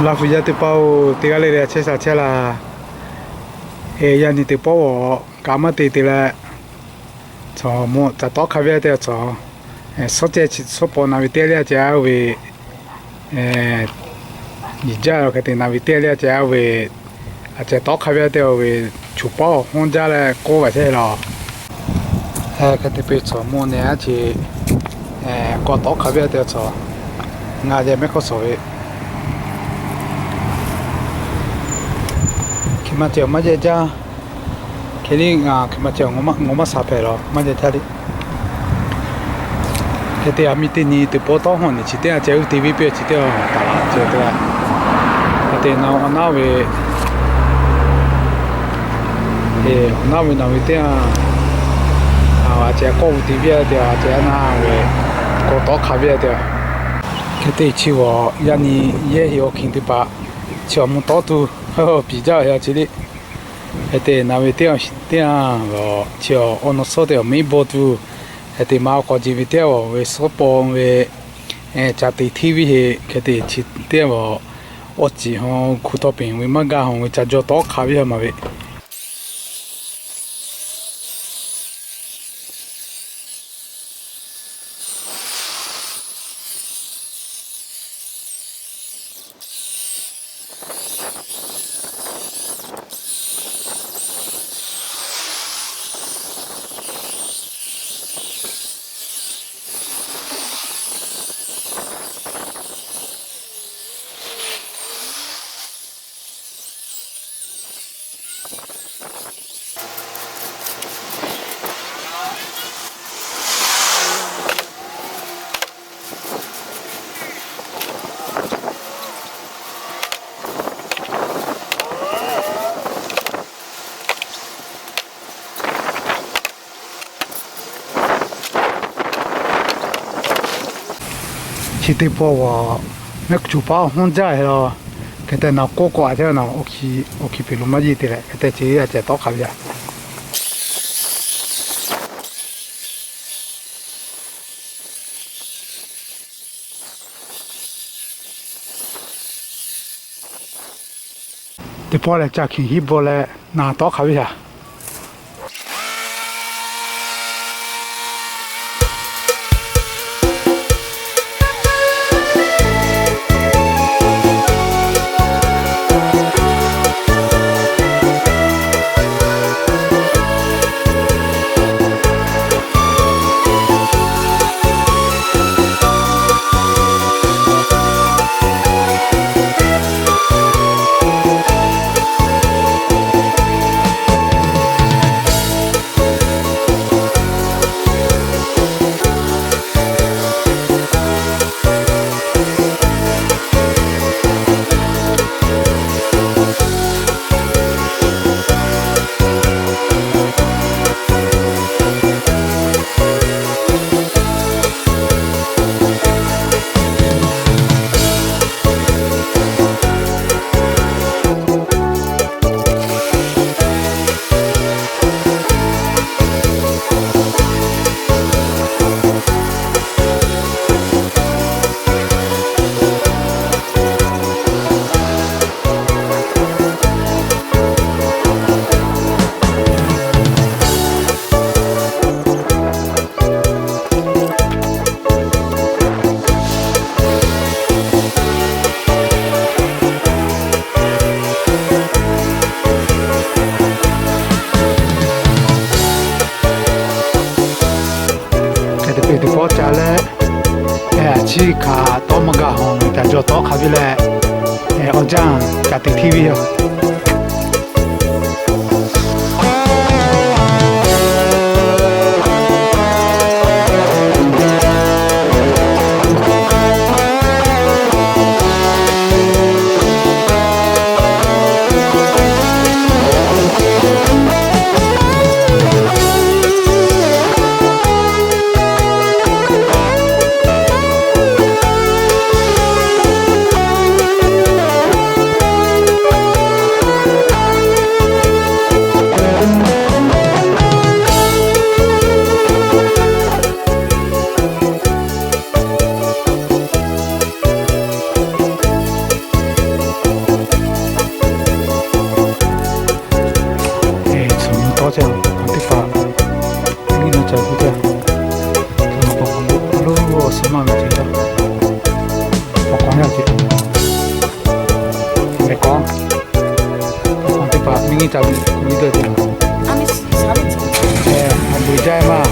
Laˇ hu yaˇ teˇ hpaˍ-oˬ, teˇ g'aˇ le le a chehˇ sha chehˇ laˇ. Yaˇ nyi teˇ pawˆ-oˬ, kaꞈ maˇ te te leh, chaw mawˇ ca tawˉ hk'a ve te a chaw, suhˉ ceh chi suhˉ paw na ve teˇ le a ceh a ve, yiˬ jaˇ hk'e te na ve teˇ le a ceh a ve, a ceh tawˉ hk'a ve te a ve, chuˬ pawˆ hawˇ jaˇ leh k'oˆ gaˬ chehˇ laˬ. Hk'e te pe chaw mawˇ neh a ceh, k'awꞈ tawˉ hk'a ve te a chaw, ngaˬ yehˬ mehˆ hk'awˇ shawˍ ve, hk'e maˇ ceh maˇ yehˬ jaˇ. Hk'e liˇ ngaˬ hk'e maˇ ceh ngaˬ maˇ sha hpehꞈ laˬ maˇ yehˬ jaˇ le. Hk'e te a miˬ teˇ nyi teˇ pawˆ tawˉ hawˇ nyi chi teˇ a ceh uˉ te viˉ piˇ chi teˇ a taˍ la ceh te la. Hk'e te na awˬ naˉ ve, awˬ naˉ ve na ve teˇ a, a ceh k'awˆ uˉ te viˉ a te a ceh a na ve, k'awꞈ tawˉ hk'a ve te a. Hk'e te chi g'awˬ yaˇ nyi yehˇ heˆ awˬ hkiˬ teˇ hpaˍ, chi awˬ mvuh tawˉ tuˬ piˍ jaˇ ve a ceh le. Hk'e te na ve teˇ a, teˇ a g'awˬ chi awˬ awˬ naw suhˉ te awˬ miˉ bawˆ tuˬ, hk'e te ma awˬ k'awꞈ jeˬ ve teˇ a g'awˬ ve suhˉ paw ve, ca te hteˇ viˉ heˆ hk'e te chi teˇ a g'awˬ, awˬ ciˍ ha hku taw peˍ ve maˇ gaˇ ha ve ca jaw tawˉ hk'a ve ha ma ve. Chi teˇ pawˆ g'awˬ mehˆ kuˬ paˉ hawˇ jaˇ e laˬ. Hk'e te na k'oˆ k'awꞈ a ceh na, awˬ hkiˬ pehˍ lo maˇ jeˬ te leh hk'e te ceh a ceh tawˉ hk'a ve a. Teˇ pawˆ lehˬ ca hkiˬ hiˆ bawˆ leh na tawˉ hk'a ve a. Hk'e te peuˬ teˇ pawˆ ca leh, a ciˉ hkanˍ tawˇ maˇ gaˬ hawˬ ve ca jaw tawˉ hk'a ve leh, awˬ jaˇ ca te hteˇ ve yoˬ. Suh maˇ ve ce, awˬ hk'aw yaˇ ce, mehˬ k'aw, awˬ hk'aw teˇ hpaˍ miˇ nyi ca ve k'oˆ ve dawˇ ce, a buˬ jaˇ maˇ.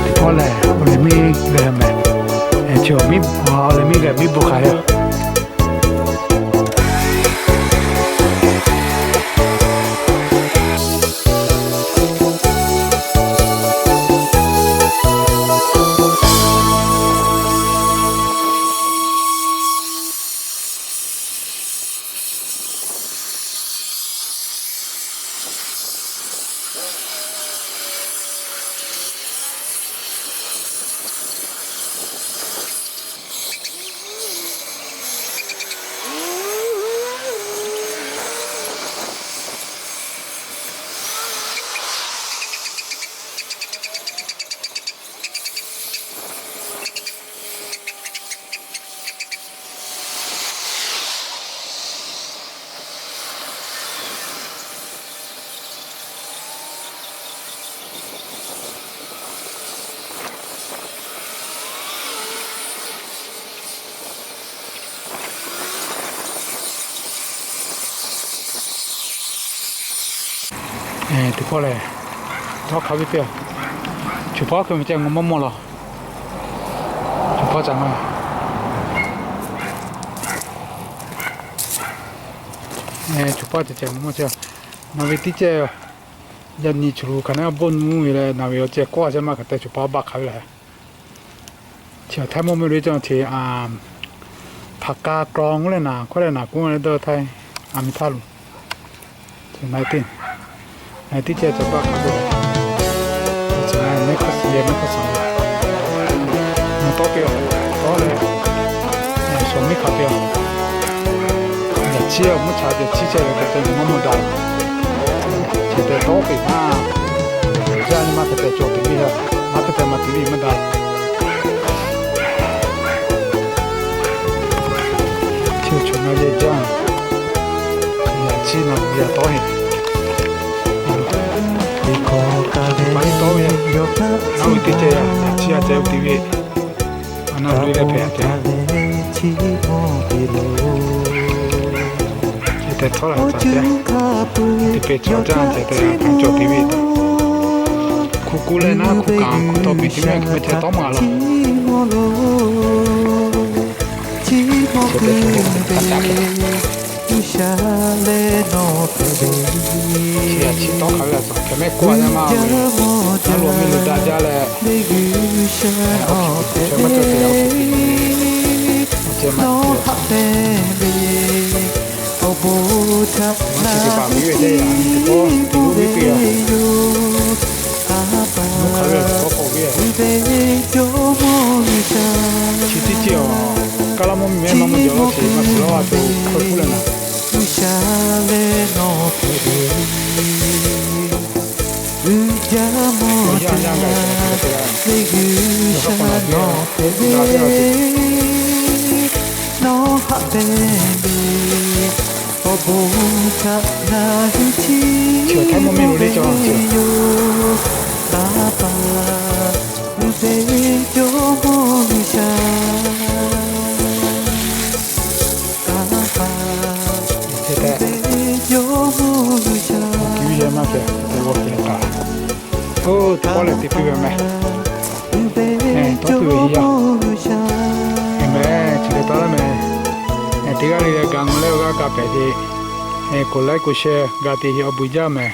Teˇ pawˆ lehˬ, awˬ lehˬ miˇ geh mehˬ, chi awˬ lehˬ miˇ geh miˇ bvuhꞈ hk'aˬ ve yoˬ. Teˇ pawˆ lehˬ, tawˇ hk'a ve teˇ, chuˬ paˉ hk'e ve ceh ngaw mawˇ mawˇ laˬ. Chuˬ paˉ ca ngaˬ, chuˬ paˉ ceh ceh ngaw mawˇ ceh, naˬ ve teˇ ceh, yaˇ nyi chuˬ lu kaꞈ neˉ a bawˆ nuˇ ve leh, naˬ ve awˬ ceh k'awˇ a ceh maˇ hk'e te chuˬ paˉ baˆ hk'a ve lehˬ. Chi htaˇ mawˇ meh lo cawˬ chi, htaꞈ ka k'aw k'oˆ leh naˬ hkawˇ leh naˬ k'oˆ leh dawˇ htaˇ, a miˬ htaˇ lo, chi na teˇ, na teˇ ceh cawˬ baˆ hk'a ve, chi na neˉ hkawˇ suh yehˬ maˇ hkawˇ suh, na tawˇ piˇ-oˬ, tawˇ leh, shaˍ miˉ hk'a piˇ-oˬ. Yaꞈ chiˉ awˬ mvuhˇ cha yaꞈ chiˉ ceh ve hk'e te mawˇ mawˇ daꞈ. Chi te tawˇ peˬ maˇ, jaˇ nyi maˇ hk'e te cawˬ tuˬ ve, maˇ hk'e te maˇ tuˬ ve maˇ daꞈ. Chi chaw na yehˬ jaˇ, yaꞈ chiˉ na yaꞈ tawˇ heˆ. Teˇ hkawˇ ka ve, maˇ heˆ tawˇ ve, naˉ ve teˇ ceh yaꞈ chiˉ a ceh tuˬ ve, a naˉ ve leh hpehꞈ a ceh. Chi te htawˇ la ca te, teˇ pehˍ chaw jaˇ ceh te htaꞈ cawˬ tuˬ ve, hk'u kuˉ leh naˉ hk'u kaꞈ hk'u taw piˬ teˇ mehˆ hk'e mehˆ ceh tawˇ maˇ laˬ. Chi te hk'e, chi a chi tawˇ hk'a ve a tcuh hkeh mehˆ k'oˆ a yaˇ maˇ ve, naˉ lo miˇ lo daꞈ jaˇ leh, ceh maˇ cawˬ te, awˬ ceh maˇ cawˬ te, awˬ ceh maˇ cawˬ te, awˬ bon htaꞈ na chi teˇ hpaˍ viˉ ve teˇ yanˇ teˇ pawˆ te luˇ viˉ piˇ a, a pa, k'awꞈ k'awꞈ viˉ a, chi teˇ ceuˬ a, kaˇ laˇ mvuhˇ miˬ mehˆ maˇ mvuhˇ jaw lawˇ chi maˇ suh lawˇ a tuˬ hkawˇ kuˉ leh naˬ, G'uiˬ sha leh nawˬ hpehꞈ ve, G'uiˬ jaˇ mawˇ jaˇ, G'uiˬ sha nawˬ hpehꞈ ve, nawˬ haꞈ pehnˇ ve, awˬ bon htaꞈ na hui chiˇ ve yoˬ. A pa, G'uiˬ ve Jawˇ mawˇ G'uiˬ sha, A pa, G'uiˬ ve Jawˇ mawˇ G'uiˬ sha, oˇ teˇ pawˆ leh te piˇ ve meh, tawˇ piˇ ve yaˇ, meh chi hk'e taˍ laˇ meh. Teˇ g'aˇ le le gaˬ ngaˬ leh awˬ g'aˇ ka pehˍ te, กดไลค์ กดแชร์ gaˬ te heˆ, awˬ bon jaˇ meh.